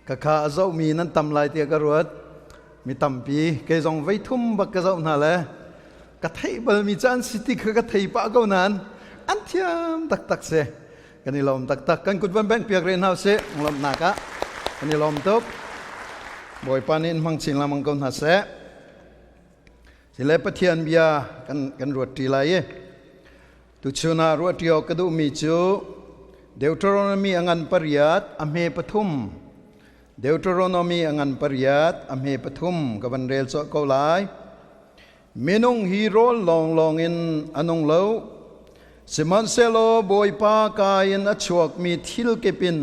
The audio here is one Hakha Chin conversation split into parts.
Ka kha a zohmi nan tam lai tiah ka ruat. Mi tampi kei zong vei thum bak ka zoh hna le ka theih balmi caan si ti kha ka thei pah ko nain an thiam taktak si. Kan i lawm taktak. Kan kut van bengh piak rih hna usih. Lawmhnak ah kan i lawm tuk. Bawipa nih in hmang chin lengmang ko hna seh. Sile Pathian bia kan ruat ṭi lai i tuchun ah ruah ṭi awk ka duhmi cu Deuteronomy a ngan pariat a hme pathum, Deuteronomy a ngan pariat a hme pathum ka van rel cawh ko lai. Minung hi rawl lawnglawng in a nung lo, sihmanhsehlaw Bawipa ka in a chuakmi thil kip in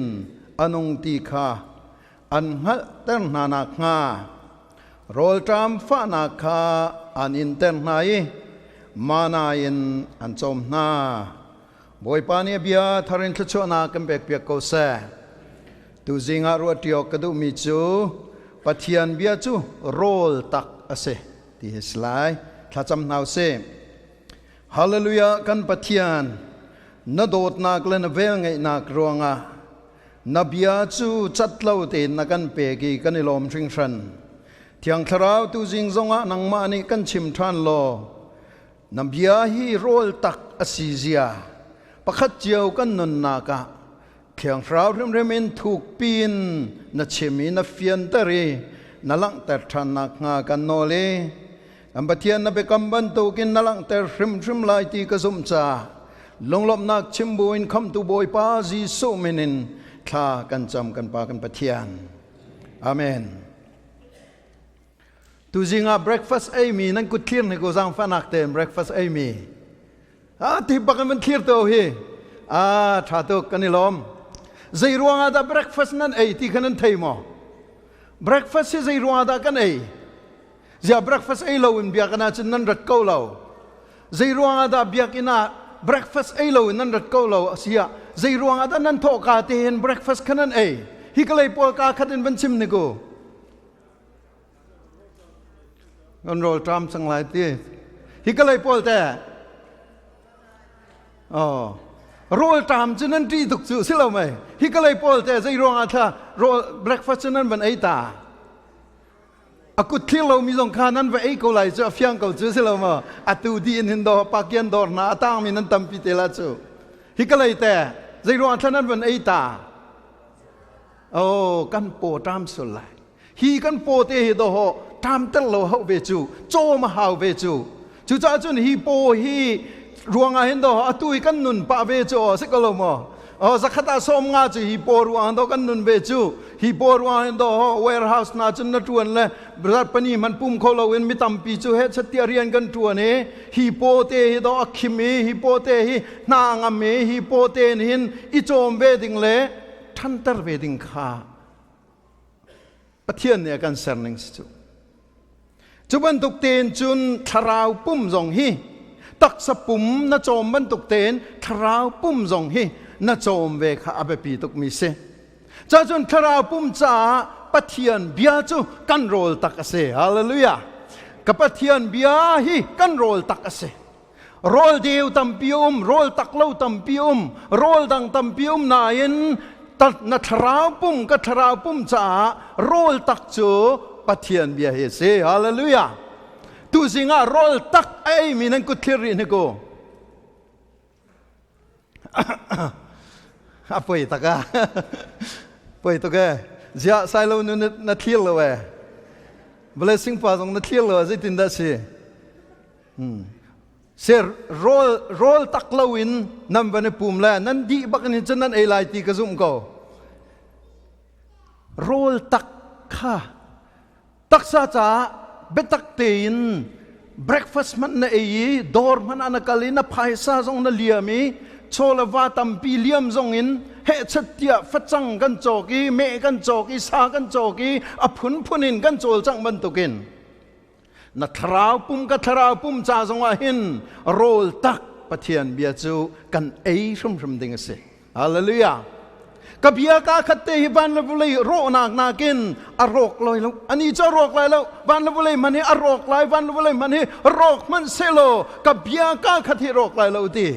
a nung ti kha an hngalhter hna nakhnga rawlṭam fahnak kha an inter hna i mana in an cawm hna. Bawipa nih a bia thar in thluachuahnak kan pekpiak ko seh. Tuzing ah ruahṭi awk ka duhmi cu Pathian bia cu rawl tak a si ti hi si lai. Thlacam hna usih. Hallelujah, kan Pathian, na dawtnak le na velngeihnak ruangah na bia cu cat lo tein na kan pek i kan i lawm hringhran. Thiang Thlarau, tuzing zongah nangmah nih kan chim ṭhan law, na bia hi rawl tak a si zia pakhat cio kan nunnak ah Thiang Thlarau hrimhrim in thukpi in na chim i na fianter i na langhter ṭhan nakhnga kan nawl i kan Pathian, na biakam bantukin na langhter hrimhrim lai ti ka zumh caah lunglawmhnak chim buin Khamhtu Bawipa Jesuh min in thla kan cam, kan Pa, kan Pathian. Amen. Tuzing ah breakfast ei mi nan kut thlir ni ko, zaangfahnak tein breakfast ei mi. Ah, ti bak in van thlir to hi. Ah, tha tuk, kan i lawm. Zei ruang ah dah breakfast nan ei ti kha nan thei maw? Breakfast hi zei ruang ah dah kan ei? Zia breakfast ei lo in biakinn ah cun nan rat ko lo. Zei ruang ah dah biakinn ah breakfast ei lo in nan rat ko lo asiah, zei ruang ah dah nan thawhka te hin breakfast kha nan ei? Hi ka lei pawl ka khat in van chim ni ku. Nan rawl ṭam cang lai ti. Hi ka lei pawl te. Oh. Rawl ṭam cu nan ṭih tuk cu si lo mei. Hi ka lei pawl te, zei ruang ah thla rawl breakfast cu nan van ei ta? A kut thlir lomi zong kha nan va ei ko lai cu a fiang ko cu, si lo maw? Atu di in hin do pakian dawr hna a tangmi nan tampi te la cu. Hi ka lei te, zei ruang thla nan van ei ta? Oh, kan paw ṭam sul lai. Hi kan paw te hi do ho ṭam tel lo hau ve cu, cawm a hau ve cu. Cucaah cun hi paw hi ruangah hin do atu hi kan nun pah ve cu, si ko lo maw? Oh, zakhat ah 50 cu hi paw ruang do kan nun ve cu. Hi paw ruang hin do warehouse na cun na ṭuan le pani man pum kho lo in mi tampi cu he chatia rian kan ṭuan i hi paw te hi do a khim i hi paw te hi hna ngam i hi paw te hin i cawm ve ding le ṭhanter ve ding kha Pathian nih a kan ser ning si cu. Cu bantuk tein cun thlarau pum zong hi taksa pum na cawm bantuk tein thlarau pum zong hi na cawm ve kha a biapi tukmi si. Cacun thlarau pum caah Pathian bia cu kan rawl tak a si. Hallelujah. Ka Pathian bia hi kan rawl tak a si. Rawl deu tampi um, rawl tak lo tampi um, rawl dang tampi um nain na thlarau pum, ka thlarau pum caah rawl tak cu Pathian bia hi a si. Hallelujah. Tuzing ah rawl tak a eimi nan kut thlir rih hnik u. A poi tak a. Poi tuk e. Ziah sai lo nu na thlir lo e. Blessing pa zong na thlir lo, zeitin dah si? Ser rawl rawl tak lo in nan van i pum le nan dih bak in cun nan ei lai ti ka zumh ko. Rawl tak kha taksa caah biatak tein breakfast hmanh na ei i dawr hmanh ah na kal i na phaisa zong na liam i chaw le va tampi liam zong in hehchat tiah facang kan cawk i meh kan cawk i sa kan cawk i a phunphun in kan cawlcangh bantukin na thlarau pum, ka thlarau pum ca zongah hin rawl tak Pathian bia cu kan ei hrimhrim ding a si. Hallelujah. Ka bia ka khat te hi van le vulei rawhnak nakin a rawk loi lo. Ani cu a rawk lai lo. Van le vulei man hi a rawk lai. Van le vulei man hi rawk hmanh selaw ka bia ka khat hi rawk lai lo ti.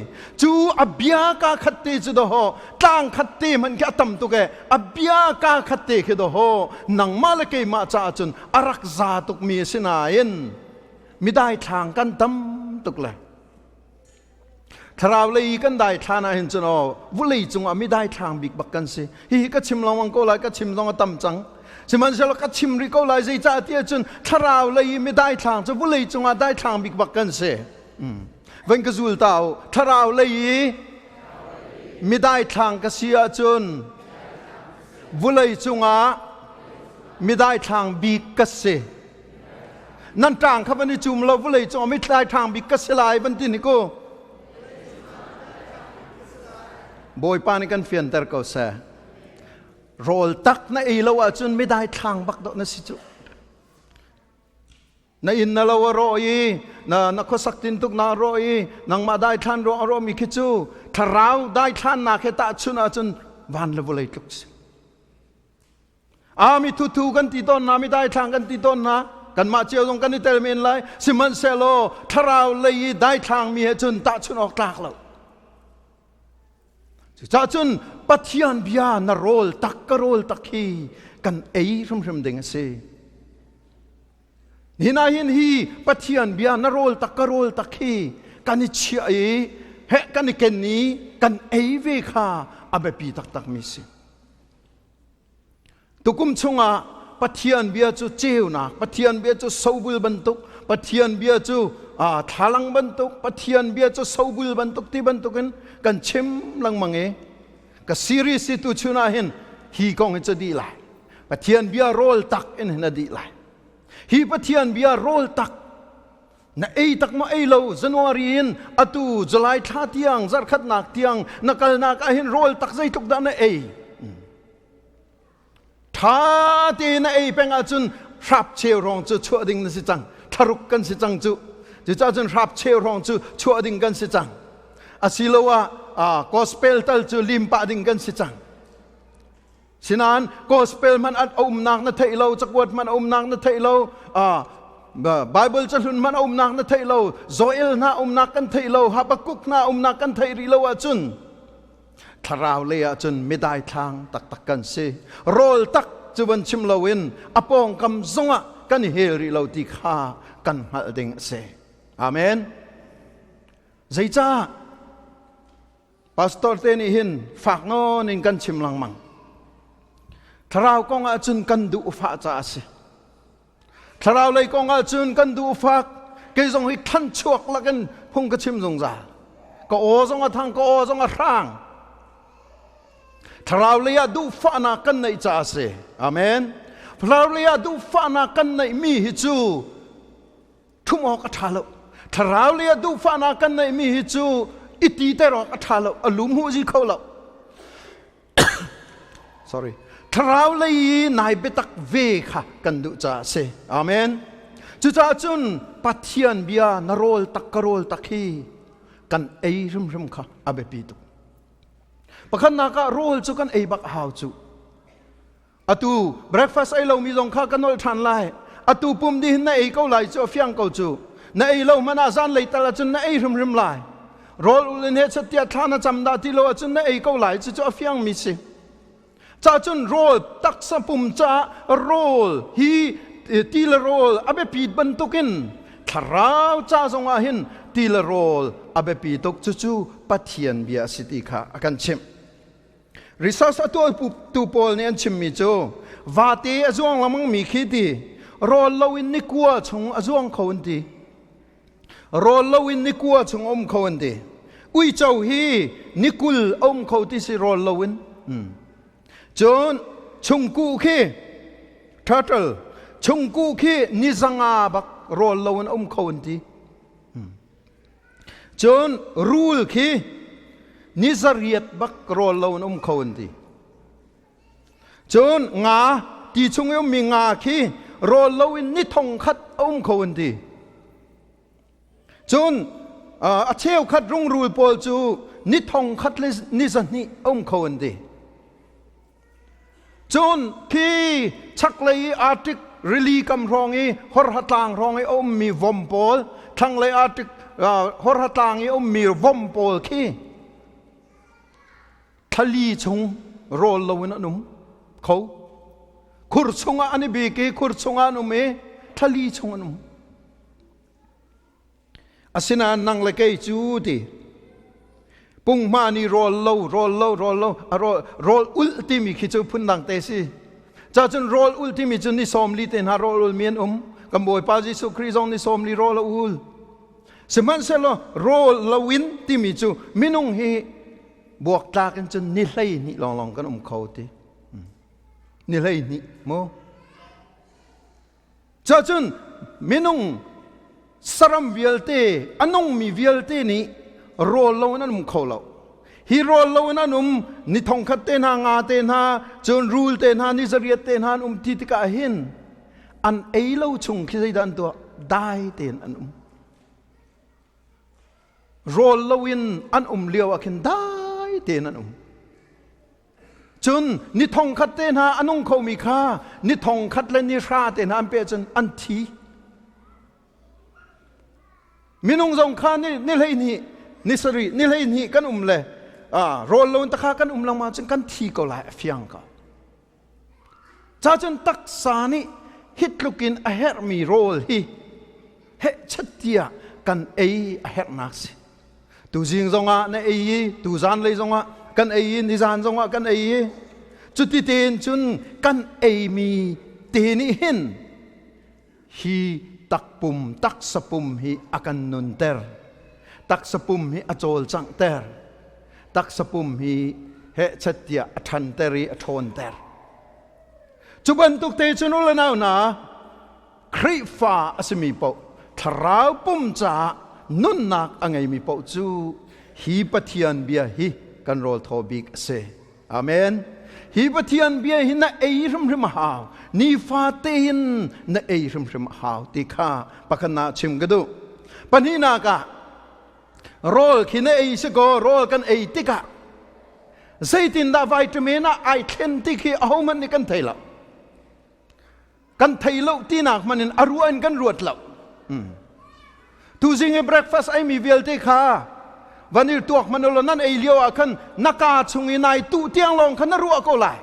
Cu a bia ka khat te cu doho tlang khat te hmanh khi a tam tuk e. A bia ka khat te khi doho nangmah le keimah caah cun a rak za tuk mi a si nain midai thlang kan tam tuk le. Thlarau lei kan dai thlan ah hin cun aw vulei cungah mi dai thlang bik bak kan si. Hihi ka chim lengmang ko lai, ka chim zong a tam cang. Sihmanhsehlaw ka chim rih ko lai, zeicah ti ahcun thlarau lei i mi dai thlang cu vulei cungah dai thlang bik bak kan si. Van ka zul ta u. Thlarau lei i mi dai thlang ka si ahcun vulei cungah mi dai thlang bik ka si. Nan ṭang kha van i cum lo, vawlei cung mi tlai ṭhang bik ka si lai van ti ni ku. Bawipa nih kan fianter ko seh. Rawl tak na ei lo ahcun midai thlang bak dawh na si cu. Na inn na lo a rawh i na na khuasak tin tuk na rawh i nangmah dai thlan ruang a rawh mi khi cu thlarau dai thlan nak he tahchun ahcun van le vawlei tluk si. A mi thuthu kan ti tawn na, mi daithlang kan ti tawn na, kanmah cio zong kan i tel men lai. Sihmanhsehlaw thlarau lei i daithlang mi he cun tahchunh awk tlak lo. Cucaah cun Pathian bia na rawl tak ka rawl tak hi kan ei hrimhrim ding a si. Nihin ah hin hi Pathian bia na rawl tak ka rawl tak hi kan i chiah i heh kan i ken i kan ei ve kha a biapi taktak mi si. Tukum chungah Pathian bia cu ceunak, Pathian bia cu sobul bantuk, Pathian bia cu thlalang bantuk, Pathian bia cu sobul bantuk ti bantukin kan chim lengmang i ka series hi tu chun ah hin hi kong hi cu dih lai. Pathian bia rawl tak in hin a dih lai. Hi Pathian bia rawl tak na ei tak maw ei lo? January in atu July thla tiang, zarkhatnak tiang na kalnak ah hin rawl tak zeitluk dah na ei? Tha te na ei peng ahcun hrap cheu rong cu chuah ding na si cang. Thlaruk kan si cang cu. Cucaah cun hrap cheu rong cu chuah ding kan si cang. Asiloah gospel tal cu lim pah ding kan si cang. Sinain gospel hmanh a umnak na theih lo, cakuat hmanh a umnak na theih lo, Bible cahlun hmanh a umnak na theih lo, Joel hna umnak kan theih lo, Habakkuk hna umnak kan theih rih lo ahcun thlarau lei ahcun midai thlang taktak kan si. Rawl tak cu van chim loin a pawngkam zongah kan i hel rih lo ti kha kan hngalh ding a si. Amen. Zeicah? Pastor te nih hin fak nawn in kan chim lengmang. Thlarau kong ahcun kan duh fah caah a si. Thlarau lei kong ahcun kan duh fak. Kei zong hi thlan chuak lakin phung ka chim zungzal. Ka aw zong a thang, ka aw zong a hrang. Thlarau lei ah duhfahnak kan neih caah a si. Amen. Thlarau lei ah duhfahnak kan neih mi hi cu ṭhumh awk a ṭha lo. Thlarau lei ah duhfahnak kan neihmi hi cu i titer awk a ṭha lo, a lum hu zi kho lo. Sorry. Thlarau lei i nai biatak ve kha kan duh caah a si. Amen. Cucaah cun Pathian bia na rawl tak ka rawl tak hi kan ei hrimhrim kha a biapi tuk. Pakhatnak ah rawl cu kan ei bak a hau cu. Atu breakfast ei lomi zong kha ka nolh ṭhan lai. Atu pum dih hin na ei ko lai cu, a fiang ko cu. Na ei lo hmanh ah zanlei tal ahcun na ei hrimhrim lai. Rawl ul in hechat tiah thla na cam dah ti lo ahcun na ei ko lai, cucu a fiangmi si. Ca cun rawl taksa pum caah rawl hi ti le rawl a biapit bantukin thlarau ca zongah hin ti le rawl a biapi tuk, cucu Pathian bia a si ti kha a kan chimh. Research a tuahtu pawl nih an chimmi cu vate a zuang lengmangmi khi ti rawl loin ni kua chung a zuang kho an ti. Rawl loin ni kua chung a um kho an ti. Uico hi ni 20 a um kho ti si rawl loin. Cun chungkuh khi, turtle, chungkuh khi ni 500 bak rawl loin a um kho an ti. Cun rul khi ni 800 bak rawl lo in um kho an ti. Cun nga, ti chung i ummi nga khi rawl lo in ni 1000 a um kho an ti. Cun a cheukhat rungrul pawl cu ni 1000 le ni 200 a um kho an ti. Cun khi chaklei i Arctic rili kam hrawng i horha tlang hrawng i a ummi vom pawl, thlanglei Arctic horha tlang i a ummi vom pawl khi thlali chung rawl loin an um kho. Khur chungah an i bik i khur chungah an um i thlali chung an um. Asinain nang le kei cu ti punghma nih rawl lo rawl lo rawl lo a rawl rawl ulh timi khi cu phundang te si. Cacun rawl ulh timi cu ni 40 te hna rawl ulmi an um. Kan Bawipa Jesuh Khrih zong ni 40 rawl a ul. Sihmanhsehlaw rawl loin timi cu minung hi buaktlak in cun ni 12 lawnglawng kan um kho ti. Ni 12 mu. Cacun minung saram vialte, a nungmi vialte nih rawl loin an um kho lo. Hi rawl loin an um ni thongkhat te hna, nga te hna, cun rul te hna, ni zariat te hna an um ti tikah hin an ei lo chung khi zeidah an tuah? Dai tein an um. Rawl loin an um lio ah khin dai tein an um. Cun ni thongkhat te hna a nung khomi kha ni thongkhat le ni hra te hna an peh cun an thi. Minung zong kha ni, ni 12, ni 7, ni 12 kan um le rawl lo in takha kan um lengmang cun kan thi ko lai a fiang ko. Ca cun taksa nih hitluk in a herhmi rawl hi heh chat tiah kan ei a herhnak si. Tuzing zongah na ei i tuzan lei zongah kan ei i nizan zongah kan ei i cuti tein cun kan eimi te nih hin hi takpum taksapum hi a kan nunter, taksapum hi a cawlcanghter, taksapum hi hehchat tiah a ṭhanter i a ṭhawnter. Cu bantuk te cun u le nau hna, Khrihfa a simi paoh thlarau pum caah nunnak a ngeimi paoh cu hi Pathian bia hi kan rawl thaw bik a si. Amen. Hi Pathian bia hi na ei hrimhrim a hau. Nifate in na ei hrimhrim a hau ti kha pakhatnak chim ka duh. Pahnihnak ah rawl khi na ei si kaw rawl kan ei tikah zeitindah vitamin ah ai thlen ti khi ahohmanh nih kan thei lo. Kan thei lo tinak hmanh in a ruah in kan ruat lo. Tuzing i breakfast ei mi vialte kha vanir tuak hmanh ulaw nan ei lio ah khan na ka chung i nai tuh tiang lawng khan na ruah ko lai.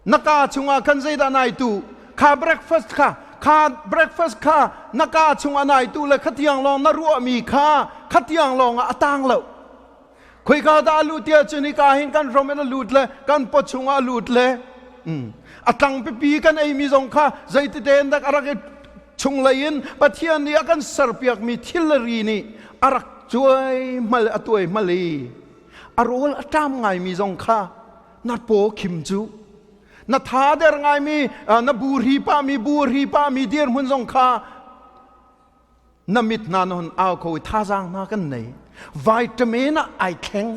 Na ka chungah khan zeidah nai tuh? Kha breakfast kha, kha breakfast kha na ka chungah nai tuh le kha tiang lawng na ruahmi kha kha tiang lawng ah a tang lo. Khoika dah a lut tiah cun hika hin kan hrom in a lut le kan paw chungah a lut le a tlang pipi kan eimi zong kha zeititein dak a rak i chunglei in Pathian nih a kan serpiakmi thilri nih a rak cuai hmal a tuai hmal i a rawl a ṭam ngaimi zong kha na paw khim cu na tha der ngaimi na burhi pahmi burhi pahmi dirhmun zong kha na mit hna na hun au kho i thazaang hna kan nei. Vitamin ah ai thleng,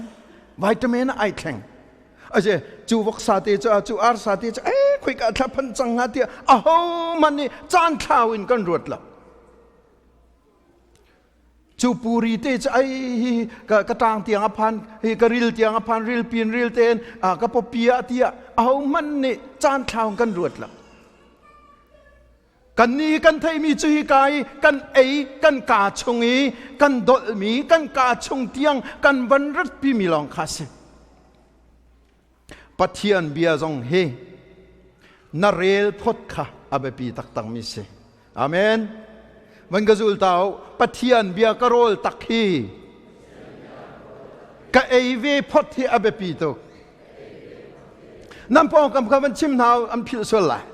vitamin ah ai thleng. Aje cu voksa te cu cu arsa te cu e khoika thla phan cang hnga tiah aho man nih caan thlau in kan ruat lo. Cu puri te cu ai hi ka ka tang tiang a phan hi ka ril tiang a phan, ril pin ril ten ka popi ah tiah aho man nih caan thlau in kan ruat lo. Kannih kan theihmi cu hika i kan ei, kan kaa chung i kan dolhmi, kan kaa chung tiang kan van ratpimi lawng kha a si. Pathian bia zong hi na rel phot kha a biapi taktakmi si. Amen. Van ka zul ta u. Pathian bia ka rawl tak hi ka ei ve phot hi a biapi tuk. Nan pawngkam kha van chim hna an philh sual lai.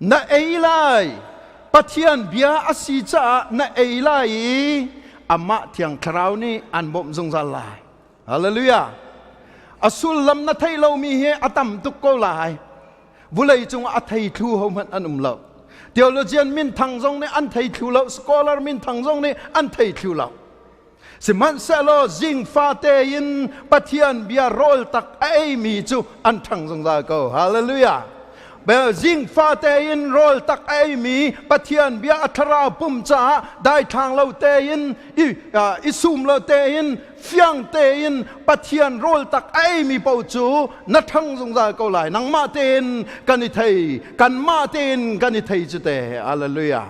Na ei lai. Pathian bia a si caah na ei lai i amah Thiang Thlarau nih an bawmh zungzal lai. Hallelujah. A sullam na theih lomi hi a tam tuk ko lai. Vulei cungah a thei thlu hohmanh an um lo. Theologian minthang zong nih an thei thlu lo, scholar minthang zong nih an thei thlu lo. Sihmanhsehlaw zing fate in Pathian bia rawl tak a eimi cu an ṭhang zungzal ko. Hallelujah! Zing fate in rawl tak a eimi Pathian bia a thlarau pum caah daithlang lo tein i sum lo tein fiang tein Pathian rawl tak a eimi paoh cu na ṭhang zungzal ko lai. Nangmah tein kan i thei, kanmah tein kan i thei cu te. Hallelujah.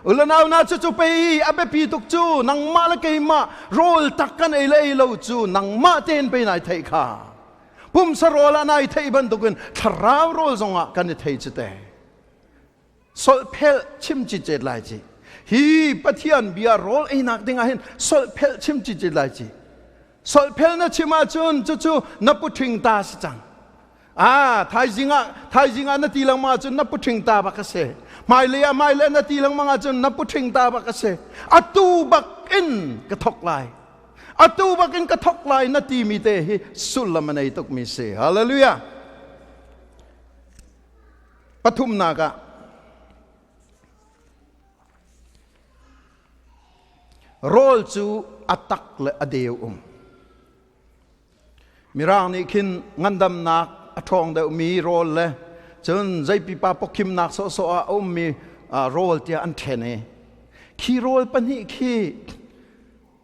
Ulanau na cu cu pei a biapi tuk cu nangmah le keimah rawl tak kan ei le ei lo cu nangmah tein pei nai theih kha. Pumsa rawl ah nai theih bantukin thlarau rawl zongah kan i thei cu te. Solhphelh chim cicet lai ci. Hi Pathian bia rawl einak ding ah hin solhphelh chim cicet lai ci. Solhphelh na chim ahcun cucu na puṭhing ta si cang. Ah, thaizing ah thaizing ah na ti lengmang ahcun na puṭhing ta bak a si. Hmailei ah hmailei na ti lengmang ahcun na puṭhing ta bak a si. Atu bak in ka thok lai. Atu bak in ka thok lai na timi te hi sullam a nei tukmi si. Hallelujah. Pathumnak ah rawl cu a tak le a deu um. Mirang nih khin ngandamnak a ṭhawng deuhmi rawl le cun zeipipa pawkhimnak sawhsawh ah a ummi rawl tiah an ṭhen i khi rawl pahnih khi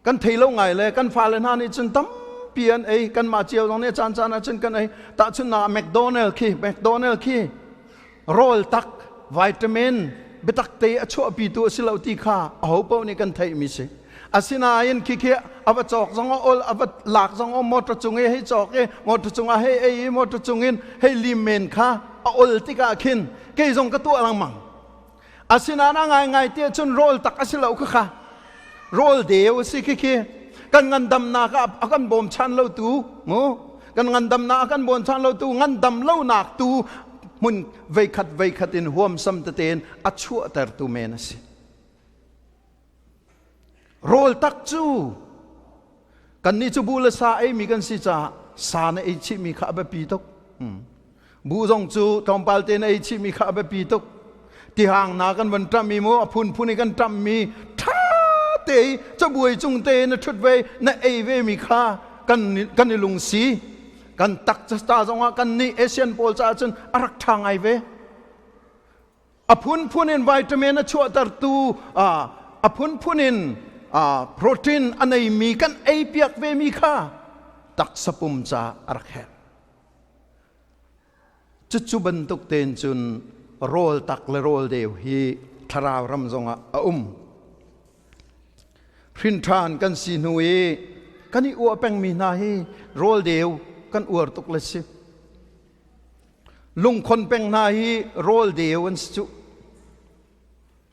kan thei lo ngai le kan fale hna nih cun tampi an ei. Kanmah cio zong nih caan caan ah cun kan ei. Tahchunhnak ah McDonald khi, McDonald khi rawl tak vitamin biatak te a chuahpitu a si lo ti kha aho paoh nih kan theihmi si. Asinain khikhi a va cawk zong a ol, a va lak zong a motor cung i hei cawk i motor cungah hei ei i motor cungin hei lim men kha a ol tikah khin kei zong ka tuah lengmang. Asinain a ngaingai ti ahcun rawl tak a si lo kha kha rawl deu a si. Khikhi kan ngandamnak ah a kan bawmchan lo tu mu, kan ngandamnak a kan bawmchan lo tu, ngandam lonak tu hmun veikhat veikhat in huamsam tetein a chuahtertu men a si. Rawl tak cu kannih cu bu le sa eimi kan si caah sa na ei chihmi kha a biapi tuk. Bu zong cu tlawmpal te na ei chihmi kha a biapi tuk. Tihang na kan van ṭammi mu, a phunphun i kan ṭammi ṭha te i cabuai cung te na ṭhut ve na ei ve mi kha kan kan i lungsi. Kan tak ta zongah kan nih Asian pawl caah cun a rak ṭha ngai ve. A phunphun in vitamin a chuahtertu, a phunphun in protein a neimi kan ei piak vemi kha taksa pum ca a rak herh. Cucu bantuk tein cun rawl tak le rawl deu hi thlarau ram zongah a um. Hrinṭhan kan si hnu i kan i uah pengmi hna hi rawl deu kan uar tuk le si. Lungkhon peng hna hi rawl deu an si cuh.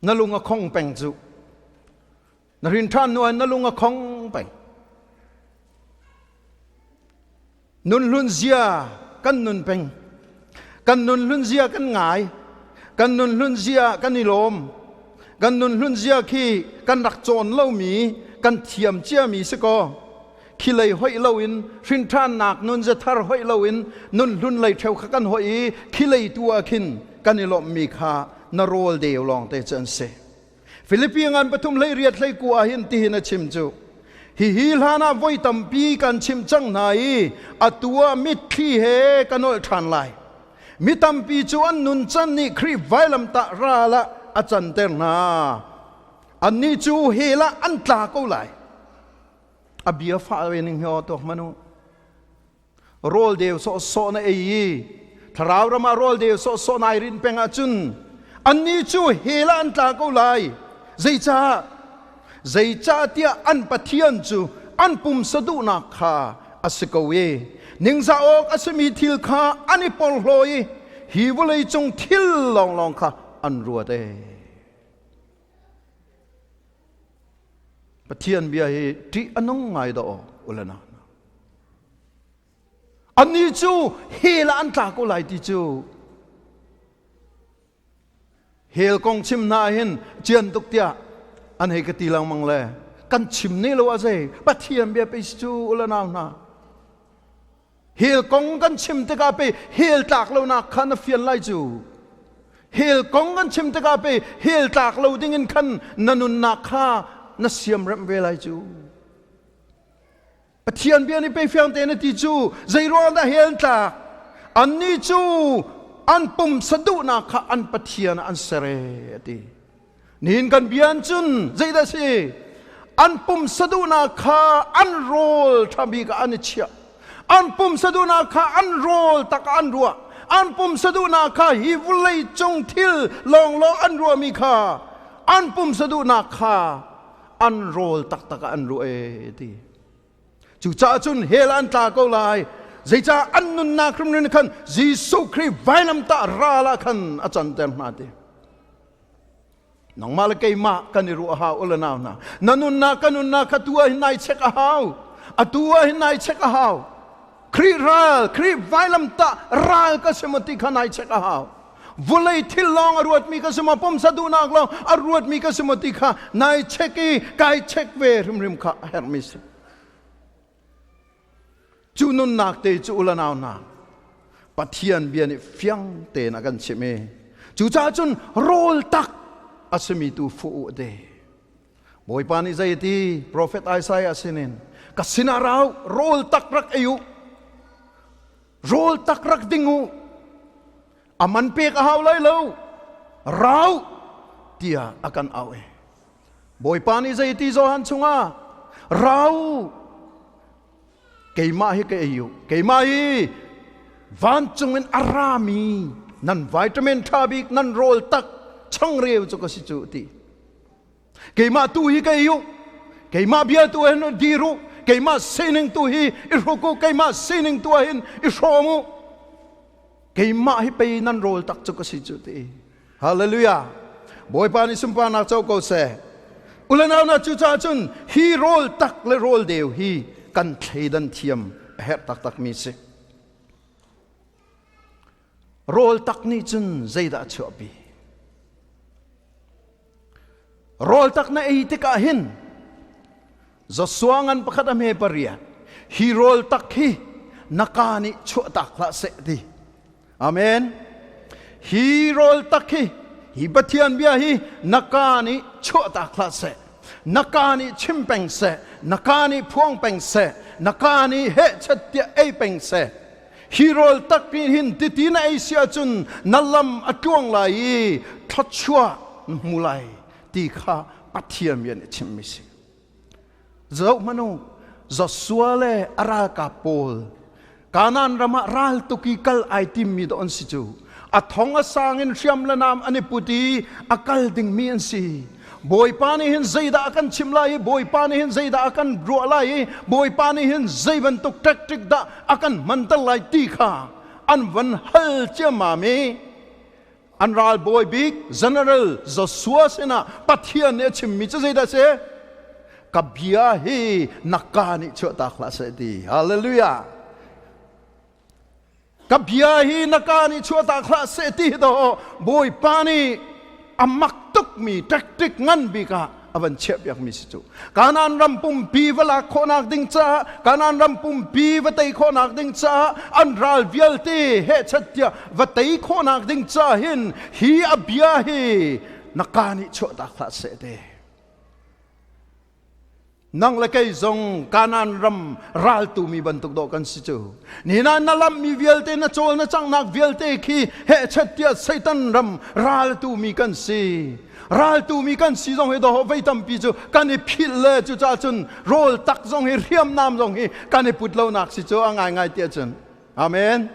Na lung a khong peng cu. Na hrin ṭhan hnu ah na lung a khong peng. Nun hlun zia kan nun peng. Kan nun hlun zia kan ngai. Kan nun hlun zia kan i lawm. Kan nun hlun zia khi kan rak cawn lomi, kan thiam ciami si kaw. Khi lei hoih loin hrinṭhannak nun zathar hoih loin nun hlun lei ṭheu kha kan hoih i khi lei tu ah khin kan i lawmhmi kha na rawl deu lawng te cu an si. Filipi ngan pathum hlei riat hlei ku ah hin tihin a chim cu, hihi hlan ah voi tampi kan chimh cang hna i atu ah mitthli he ka nolh ṭhan lai. Mi tampi cu an nuncan nih Khrih vailamtah ral ah a canter hna. Annih cu hell ah an tla ko lai. A bia fah ve ning hi aw tuak hmanh u. Rawl deu sawhsawh na ei i thlarau ram ah rawl deu sawhsawh nai rin peng ahcun annih cu hell ah an tla ko lai. Zeicah? Zeicahtiah an Pathian cu an pumsa duhnak kha a si ko i ningzah awk a simi thil kha an i porhlaw i hi vawlei cung thil lawnglawng kha an ruat ee. Pathian bia hi ṭih a nung ngai dah aw ulana. Annih cu hell ah an tla ko lai ti cu hell kong chim hna hin cian tuk tiah an hei ka ti lengmang le kan chim ne lo a zei Pathian bia pei si cu ulanau hna. Hell kong kan chim tikah pei hell tlak lonak kha na fian lai cu. Hell kong kan chim tikah pei hell tlak lo dingin khan na nunnak kha na siamremh ve lai cu. Pathian bia nih pei fiang tein a ti cu, zei ruang dah hell an tlak? Annih cu An pumsa duhnak kha an pathian ah an ser e a ti. Nihin kan bia cun zeidah si? An pumsa duhnak kha an rawl ṭha bik ah an i chiah. An pumsa duhnak kha an rawl tak ah an ruah. An pumsa duhnak kha hi vawlei cung thil lawnglawng an ruahmi kha an pumsa duhnak kha an rawl taktak ah an ruah e ti. Cucaah cun hell an tla ko lai. Zeicah an nunnak hrimhrim khan Jesuh Khrih vailamtah ral ah khan a canter hna ti. Nangmah le keimah kan i ruah hau ula nau hna. Na nunnak ka nunnak kha tu ah hin nai check a hau. Atu ah hin nai check a hau. Khrih ral, Khrih vailamtah ral ka si maw ti kha nai check a hau. Vulei thil lawng a ruatmi ka si maw, pumsa duhnak lawng a ruatmi ka si maw ti kha nai check i kai check ve hrimhrim kha a herhmi si. Cu nunnak te cu ula nau hna, Pathian bia nih fiang tein a kan chimh i cucaah cun rawl tak a simi tu fuh u te. Bawipa nih zei a ti? Profet Isaiah sinin ka sinah rau rawl tak rak ei u, rawl tak rak ding u, a man pek a hau lai lo, rau tiah a kan au e. Bawipa nih zei ti Johan chungah rau keimah hi ka ei u keimah hi vancung in a rami nan vitamin ṭha bik nan rawl tak changreu cu ka si cu ti keimah tu hi ka ei u keimah bia tu hin dir u keimah sining tu hi i hruk u keimah sining tu ah hin i hrawm u keimah hi pei nan rawl tak cu ka si cu ti Hallelujah. Bawipa nih sunparnak co ko seh. Ulanau na cucaah cun hi rawl tak le rawl deu hi kan thleidan thiam a herh taktak mi si. Rawl tak nih cun zeidah a chuahpi? Rawl tak na ei tikah hin Joshua ngan pakhat a hme pariat hi rawl tak hi na ka nih chuahtak hlah seh ti. Amen. Hi rawl tak hi hi Pathian bia hi na ka nih chuahtak hlah seh. Na ka nih chim peng seh. Na ka nih phuang peng seh. Na ka nih hehchet tiah ei peng seh. Hi rawl tak nih hin titi na ei si ahcun na lam a tluang lai i thluachuah na hmu lai ti kha Pathian bia nih a chimmi si. Zoh hmanh u, Joshua le a ralkap pawl Kanaan ram ah ral tuk i kal ai timmi dawh an si cu. A thong a sang in hriam le nam an i put i a kal dingmi an si. Bawipa nih hin zeidah a kan chimh lai i Bawipa nih hin zeidah a kan ruah lai i Bawipa nih hin zei bantuk tactic dah a kan hmanter lai ti kha an van hal ciammam i an ralbawi bik General Joshua sinah Pathian nih a chimmi cu zeidah a si? Ka bia hi na ka nih chuahtak hlah seh ti. Hallelujah. Ka bia hi na ka nih chuahtak hlah seh ti do Bawipa nih a mak tukmi tactic ngan bik ah a van chiahpiakmi si cu. Kanaan ram pumpi va lak khawhnak ding caah Kanaan ram pumpi va tei khawhnak ding caah an ral vialte hehchat tiah va tei khawhnak ding caah hin hi a bia hi na ka nih chuahtak hlah seh te. Nang le kei zong Kanaan ram raltu mi bantuk dawh kan si cu. Nina na lammi vialte na cawl na cangnak vialte khi hehchat tiah Satan ram raltu mi kan si. Raltu mi kan si zong hi dawh vei tampi cu kan i philh le cucaah cun rawl tak zong hi hriamnam zong hi kan i put lonak si cu a ngaingai tiah cun. Amen.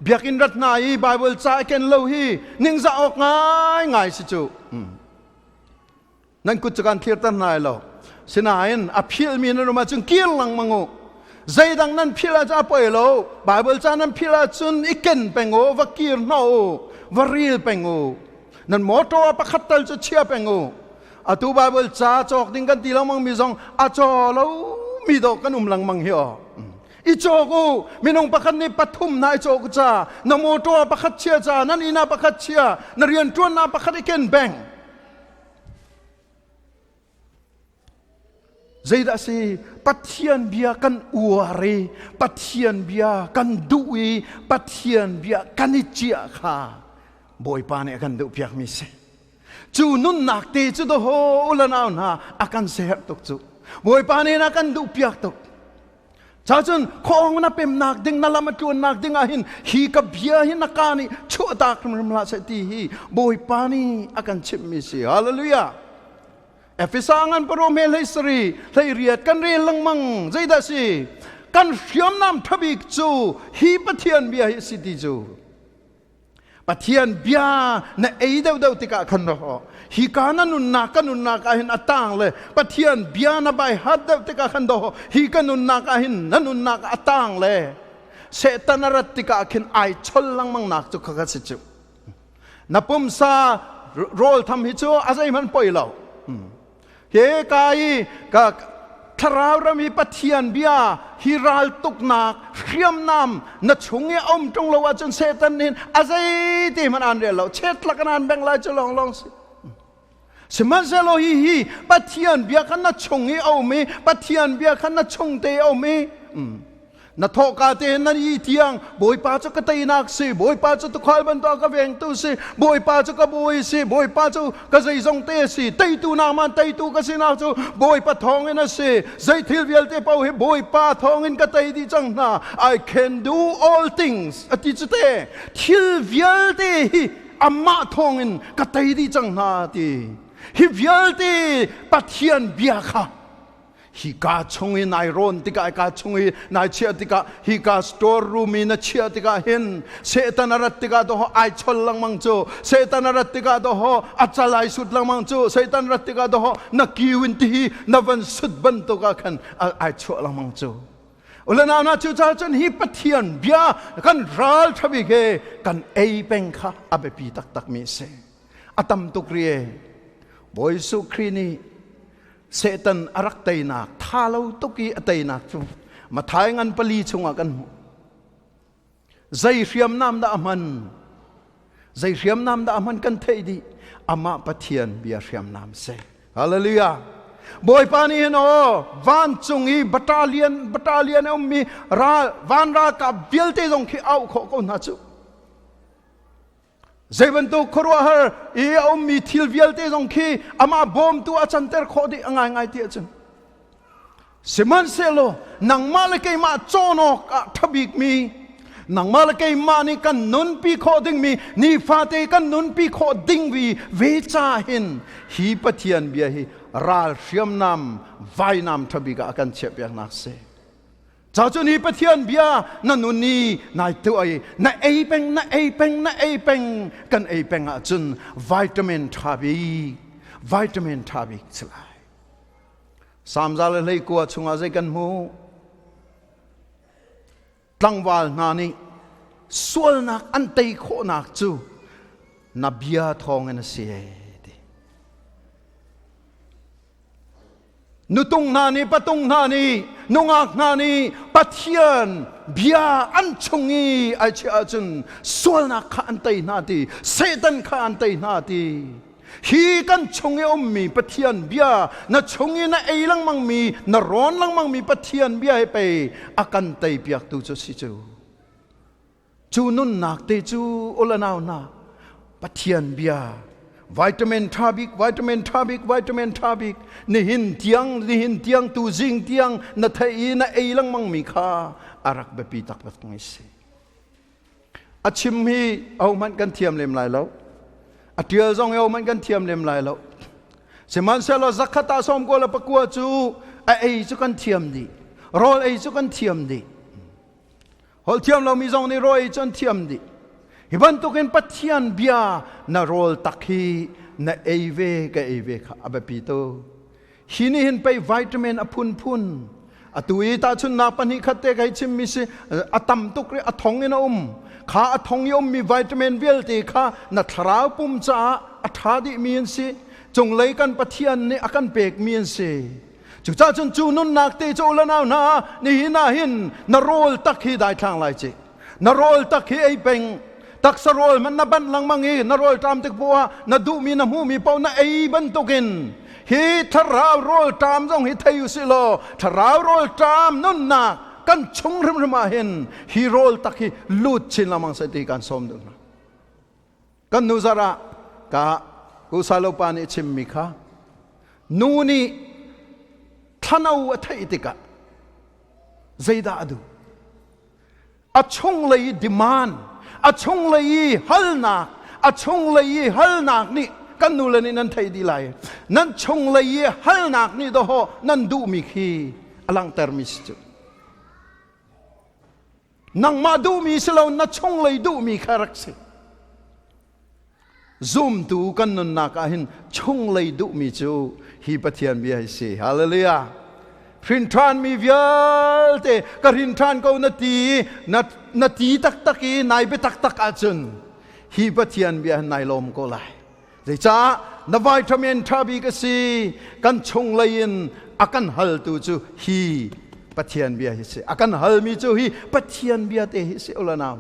Biakinn rat hna i Bible ca ken lo hi ningzah awk ngaingai si cu. Nan kut cu kan thlirter hna lo. Sinain a philmi nan um ahcun kir lengmang u. Zeidang nan philh ahcun a poi lo. Bible ca nan philh ahcun i ken peng u, va kir hnawh u, va ril peng u. Nan motor ah pakhat tal cu chia peng u. Atu Bible ca cawk ding kan ti lengmang mi zong a caw lo mi dawh kan um lengmang hi aw. I cawk u. Minung pakhat nih pathum na i cawk ca. Na motor ah pakhat chia ca, nan inn ah pakhat chia, na rianṭuannak pakhat i ken peng. Zeidah a si? Pathian bia kan uar i Pathian bia kan duh i Pathian bia kan i ciah kha Bawipa nih a kan duhpiakmi si. Cu nunnak te cu daw u le nau hna a kan serh tuk cu. Bawipa nih a kan duhpiak tuk. Cacun khong na pemnak ding na lam a tluannak ding ah hin hi ka bia hi na ka nih chuahtak hrimhrim hlah seh ti hi Bawipa nih a kan chimhmi si. Hallelujah. Efesa ngan parom he hlei sari hlei riat kan rel lengmang zeidah si kan hriamnam thabik cu hi Pathian bia hi si ti cu Pathian bia na ei deuhdeuh tikah khan rawh hi ka na nunnak ka nunnak ah hin a tang le Pathian bia na bai hat deuh tikah khan do hi ka nunnak ah hin na nunnak a tang le Satan a rat tikah khin ai chol lengmang nak cu kha si cu na pumsa rawl tham hi cu a zeihmanh poi lo He ka i ka thlarau ram i Pathian bia hi ral tuknak hriamnam na chung i um ṭung lo ahcun Satan nih a zei ti hmanh aan rel lo chetlak in aan bengh lai cu lawnglawng si. Sihmanhsehlaw hi hi Pathian bia kha na chung i a um i Pathian bia kha na chung te a um i Na thawhka te nan i tiang Bawipa cu ka teinak si, Bawipa cu tuukhal bantuk ka vengtu si, Bawipa cu ka bawi si, Bawipa cu ka zeizong te si, teitu nangman teitu ka sinak cu Bawipa thawngin a si. Zei thil vialte paoh hi Bawipa thawngin ka tei dih cang hna. I can do all things a ti cu te. Thil vialte hi amah thawngin ka tei dih cang hna ti. Hi vialte Pathian bia kha hi ka chung i nai rawn tikah ka chung i nai chiah tikah hi ka store room i na chiah tikah hin Satan a rat tikah doho ai chol lengmang cu Satan a rat tikah doho a cal ai sut lengmang cu Satan rat tikah doho na kiu in tihi na van sut bantuk ah khan ai chuah lengmang cu Ulana na cu ca cun hi Pathian bia kan ral thabi he kan ei peng kha a biapi taktak mi si a tam tuk rie Bawi Jesuh Khrih nih Satan a rak teinak tha lo tuk i a teinak cu Mathai ngan pali chungah kan hmuh. Zei hriamnam dah a hman? Zei hriamnam dah a hman kan theih dih. Amah Pathian bia hriamnam si. Hallelujah. Bawipa nih hin aw vancung i battalion battalion a ummi ral van ralkap vialte zong khi auh khawh ko hna cu. Zei bantuk khuaruahhar i a ummi thil vialte zong khi amah bawmtu a canter khawh dih a ngaingai ti ahcun sihmanhsehlaw nangmah le keimah cawn awk ah ṭhabikmi nangmah le keimah nih kan nunpi khawh dingmi nifate kan nunpi khawh ding vi ve ca hin hi Pathian bia hi ral hriamnam vainam ṭhabik ah a kan chiahpiaknak si. Ca cu ni Pathian bia na nun i nai tuah i na ei peng na ei peng na ei peng kan ei peng ahcun vitamin ṭha bik vitamin ṭha bik si lai. Samza le hleikua chungah zei kan hmuh? Tlangval hna nih sualnak an tei khawhnak cu na bia thawngin a si ti. Nutung hna nih patung hna nih nungak hna nih Pathian bia an chung i ai chiah ahcun sualnak kha an tei hna ti Satan kha an tei hna ti hi kan chung i ummi Pathian bia na chung i na ei lengmang mi na rawn lengmang mi Pathian bia hi pei a kan tei piaktu cu si cu Cu nunnak te cu ulanau hna Pathian bia vitamin tha bik vitamin tha bik vitamin tha bik nihin tiang nihin tiang tu zing tiang na thei i na ei lengmang mi kha a rak biapi taktak ngai si. A chim hi ahohmanh kan thiam lem lai lo. A tial zong hi ahohmanh kan thiam lem lai lo. Sihmanhsehlaw zakhat ah sawm kua le pakua cu a ei cu kan thiam dih. Rawl ei cu kan thiam dih. Holh thiam lomi zong nih rawl ei cu an thiam dih. Hi bantukin Pathian bia na rawl tak hi na ei ve ka ei ve kha a biapi tu. Hi nih hin pei vitamin a phunphun atu i tahchunhnak pahnih khat te kai chimmi si a tam tuk ri a thong in a um kha a thong i ummi vitamin vialte kha na thlarau pum caah a ṭha dihmi an si cunglei kan Pathian nih a kan pekmi an si Cucaah cun cu nunnak te cu ulanau hna nihin ah hin na rawl tak hi daithlang lai ci. Na rawl tak hi ei peng. Taksa rawl man na banh lengmang i na rawl ṭam tik poah ah na duhmi na hmuhmi paoh na ei bantukin hi thlarau rawl ṭam zong hi thei usih law thlarau rawl ṭam nunnak kan chung hrimhrim ah hin hi rawl tak hi lut chin lengmang seh ti kan sawm duh hna. Kan nu zarh ah ka kusalo pa nih chimmi kha nu nih thlano a theih tikah Zeidah a duh? A chunglei i demand, a chunglei i halnak, a chunglei i halnak nih kan nule nih nan theih dih lai. Nan chunglei i halnak nih dawhawh nan duhmi khi a langhtermi si cu. Nangmah duhmi si lo, na chunglei duhmi kha rak si. Zumtu kan nunnak ah hin chunglei duhmi cu hi Pathian bia hi si. Hallelujah. Hrinṭhanmi vialte ka hrinṭhan ko na ti na ti taktak i nai biatak tak ahcun hi Pathian bia hin nai lawm ko lai. Zeicah na vitamin ṭha bik a si kan chunglei in a kan haltu cu hi Pathian bia hi si. A kan halmi cu hi Pathian bia te hi si ula nau.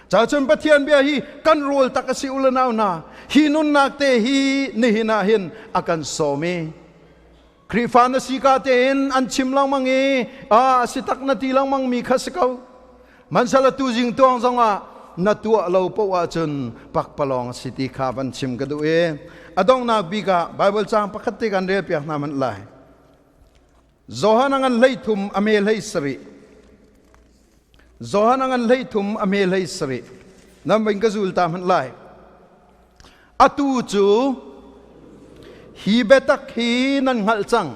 Cacun Pathian bia hi kan rawl tak a si u le nau hna. Hi nunnak te hi nihin ah hin a kan sawm i Khrihfa na si ka tein an chim lengmang i a si tak na ti lengmang mi kha si ko. Mansala tu zing tuang zongah na tuah lo poh ahcun pakpalawng a si ti kha van chim ka duh i a donghnak bik ah Bible caang pakhat te kan rel piak hna hmanh lai. Johan a ngan 13 a me 17. Johan a ngan 13 a hme 17. Nan vin ka zul ta hmanh lai. Atu cu hi biatak hi nan hngalh cang.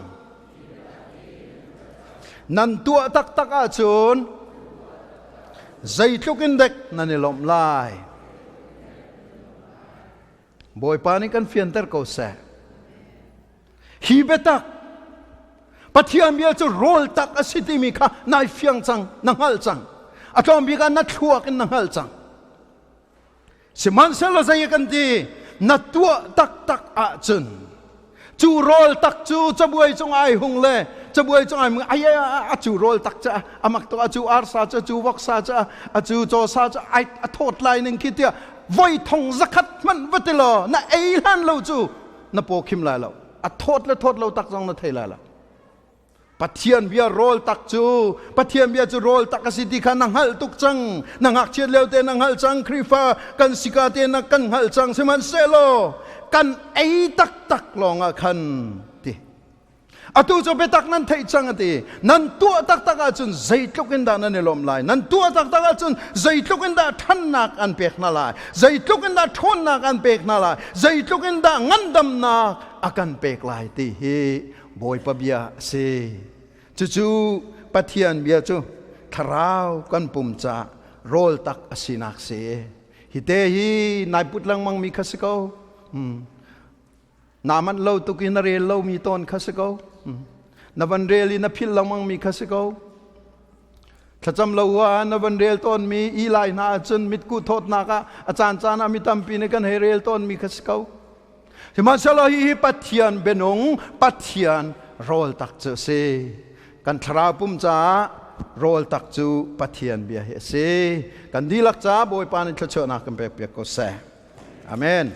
Nan tuah taktak ahcun zeitluk in dek nan i lawmh lai. Bawipa nih kan fianter ko seh. Hi biatak Pathian bia cu rawl tak a si timi kha nai fiang cang, na hngalh cang. A tlawm bik ah na thluak in na hngalh cang. Sihmanhsehlaw zei kan ti, na tuah taktak ahcun cu rawl tak cu cabuai cung ai hung le cabuai cung ai ai a cu rawl tak ca a mak tuk a cu arsa cu cu voksa cu a cu cawsa cu ai a thawt lai ning khi tiah voi thong zakhat hmanh va ti law na ei hlan lo cu na paw khim lai lo a thawt le thawt lo tak zong na thei lai lo. Pathian bia rawl tak cu Pathian bia cu rawl tak a si ti kha na hngalh tuk cang. Na ngakchiat lio te na hngalh cang. Khrihfa kan sika te na kan hngalh cang. Sihmanhsehlaw kan ei taktak lawng ah khan ti atu cu biatak nan theih cang a ti. Nan tuah taktak ahcun zeitluk in dah nan i lawmh lai? Nan tuah taktak ahcun zeitluk in dah ṭhannak an pek hna lai? Zeitluk in dah ṭhawnnak an pek hna lai? Zeitluk in dah ngandamnak a kan pek lai ti hi Bawipa bia a si. Cucu Pathian bia cu thlarau kan pum caah rawl tak a sinak si. Hi te hi nai put lengmang mi kha si ko. Na manh lo tuk i na rel lomi tawn kha si ko. Na van rel i na philh lengmang mi kha si ko. Thlacam lo ah na van rel tawnmi i lai hna ahcun mitkuh thawtnak ah a caan caan ah mi tampi nih kan hei rel tawnmi kha si ko. Sihmanhsehlaw hihi Pathian bianung, Pathian rawl tak cu a si. Kan thlarau pum caah rawl tak cu Pathian bia hi a si. Kan dihlak caah Bawipa nih thluachuahnak kan pek piak ko seh. Amen.